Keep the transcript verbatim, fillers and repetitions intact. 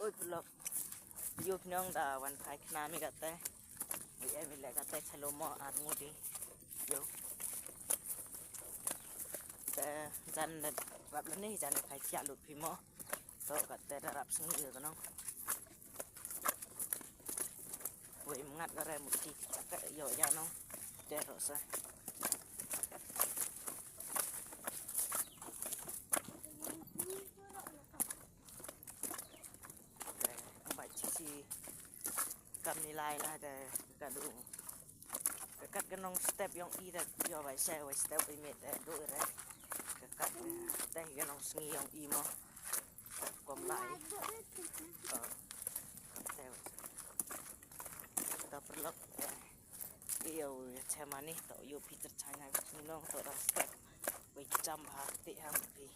Oi, paralok. Ïoh phi nong da wan phai khana mi kate. Oi, em i leh kate chalo mo ar ngudi. Ïoh. Te jan da rap lane jan phai kia lut phi mo. To kate da rap sngi ïoh ka nong. Wei mngat ka re mukti chak ka ïoh ïa nong. Te ro sa. Te ang bai chi chi kam ni lai la te ka du. Ka kat ka nong step yong i te ïoh bai se wei step wei met te du re. Ka kat te ka nong sngi yong i mo. Kom lai. Te paralok. Ïoh ïa chemani to ïoh Peter China ni nong to da step. Wei jam ha te ham pi.